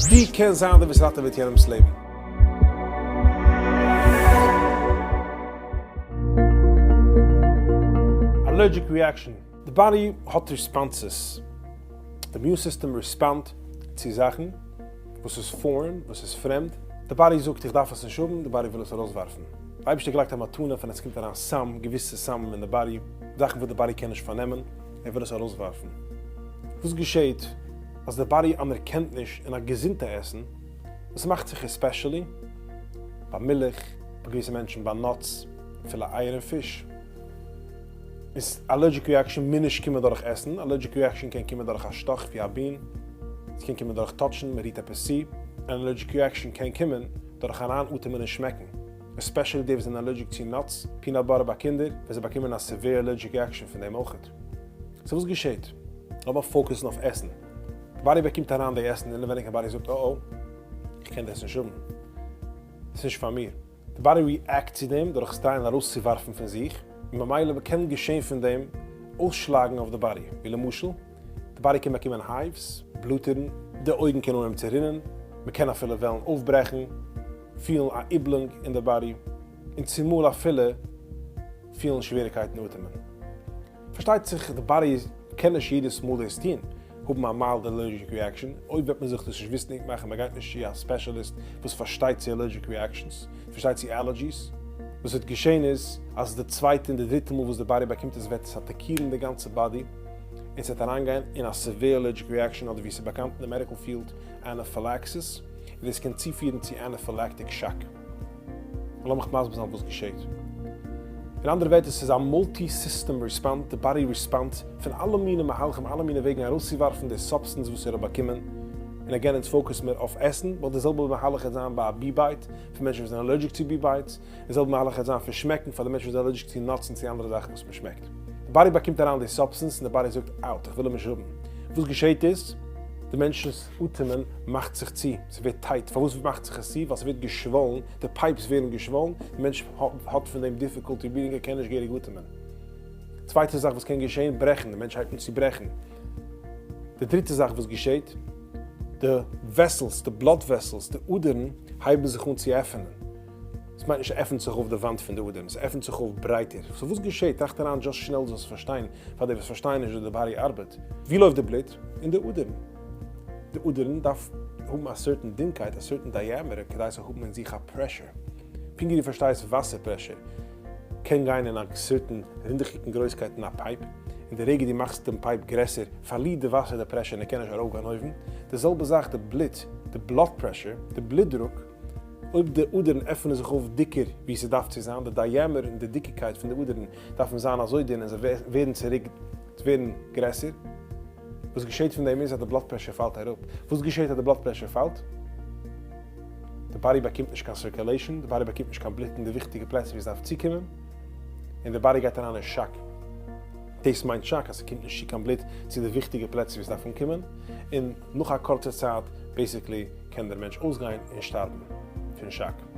דו קענסט זיין דער וואס ראטעוועט יענעמ'ס לעבן. Allergic reaction. די body האט responses. די immune system respond צו זאכן וואס איז foreign, וואס איז פרעמד. די body זאגט איך דארף עס נישט האבן, די body וויל עס ארויסווארפן. די אייבערשטער געלייגט א מתנה פון עס קומט אריין סם, געוויסע סמים אין די body, זאכן וואס די body קען נישט פארנעמען, ער וויל עס ארויסווארפן. וואס געשעהט אז די body אנערקענט נישט אין א געזונטע עסן, וואס מאכט זיך especially ביי מילך, ביי געוויסע מענטשן ביי nuts, אפילו אייער און פיש. איז allergic reaction מוז נישט קומען דורך עסן, allergic reaction קען קומען דורך א שטאך ווי א בין, עס קען קומען דורך touch ן, מען רירט עפעס צו, אן allergic reaction קען קומען דורך אריין אטעמען און שמעקן. Especially די וואס זענען allergic צו nuts, peanut butter ביי קינדער, ווען זיי באקומען א severe allergic reaction פון דעם אויכעט. So וואס געשעט? לאמיר focus ן אויף עסן. די body באקומט אריין די עסן אינעווייניג און body זאגט אה אה, איך קען דאס נישט האבן. עס איז נישט פאר מיר. די body react צו דעם דורך עס try ען ארויסצואווארפן פון זיך, און ממילא קען געשען פון דעם אויסשלאגן אויף די body, ווי למשל, די body קען באקומען hives, בלוטערן, די אויגן קען אנהויבן צו רינען, מען קען אפילו וועלן אויפברעכן, פילן א איבלונג אין די body, און צומאל אפילו פילן שוועריקייטן אטעמען. פארשטייט זיך די body קען נישט יעדעס מאל דאס טון, האבן א mild allergic reaction, אויב וועט מען זיך דאס נישט וויסנדיג מאכן, מען גייט נישט צו א specialist וואס פארשטייט צו allergic reactions, פארשטייט צו allergies, וואס וועט געשען איז אז די צווייטע און די דריטע מאל וואס די body באקומט עס וועט עס אטאקירן די גאנצע body און ס'וועט אריינגיין אין א severe allergic reaction אדער ווי ס'איז באקאנט אין די medical field anaphylaxis, און דאס קען צופירן צו anaphylactic shock. לאמיך מסביר זיין וואס געשעט. אין אנדערע ווערטער ס'איז א multi system response, די body respond פון אלע מיני מהלכים אלע מיני וועגן ארויסצואווארפן די substance וואס ער האט באקומען, און again אונז focus מיר אויף עסן, ווייל די זעלבע מהלך וועט זיין ביי א bee bite פון מענטשן וואס זענען allergic צו bee bites, די זעלבע מהלך וועט זיין פון שמעקן פאר די מענטשן וואס זענען allergic צו nuts און צו אנדערע זאכן וואס מען שמעקט. די body באקומט אריין די substance און די body זאגט out איך וויל אים נישט האבן. וואס געשעט איז די מענטשנ'ס אטעמען מאכט זיך צו, ס'ווערט tight. פארוואס מאכט זיך עס צו? ווייל ס'ווערט געשוואלן, די pipes ווערן געשוואלן, די מענטש האט פון דעם difficulty breathing ער קען נישט געהעריג אטעמען. צווייטע זאך וואס קען געשען, ברעכן, די מענטש הייבט אן צו ברעכן. די דריטע זאך וואס געשעט, די vessels, די blood vessels, די אדערן הייבן זיך אן צו עפענען. עס מיינט נישט עפענט זיך אויף די וואנט פון די אדערן, עס עפענט זיך אויף ברייטער. So וואס געשעט? טראכט אריין just שנעל זאלסט פארשטיין, פאר די וואס פארשטייען נישט ווי די body ארבעט. ווי לויפט די בלוט? אין די אדערן. די אדערן דארף האבן א certain דינקייט, א certain diameter, כדי ס'זאל האבן אין זיך א pressure. פונקט ווי דו פארשטייסט וואסער pressure קען גיין אין א certain רינדעכיגן גרויסקייט אין א pipe, און די רגע דו מאכסט דעם pipe גרעסער פארלירט די וואסער די pressure און ער קען נישט ארויפגיין אויבן. די זעלבע זאך די בלוט, די blood pressure, די בלוט דרוק, אויב די אדערן עפענען זיך אויף דיקער ווי ס'דארף צו זיין, די diameter און די דיקיקייט פון די אדערן דארפן זיין אזוי דין און זיי ווערן צוריק ווערן גרעסער, וואס געשעט פון דעם איז אז די blood pressure פאלט אראפ. וואס געשעט אז די blood pressure פאלט? די body באקומט נישט קיין circulation, די body באקומט נישט קיין בלוט אין די וויכטיגע פלעצער ווי עס דארף צוקומען, און די body גייט אריין אין shock. דאס מיינט shock אז ס'קומט נישט צו קיין בלוט צו די וויכטיגע פלעצער ווי עס דארף אנקומען, און נאך א קורצע צייט basically קען דער מענטש אויסגיין און שטארבן פון shock.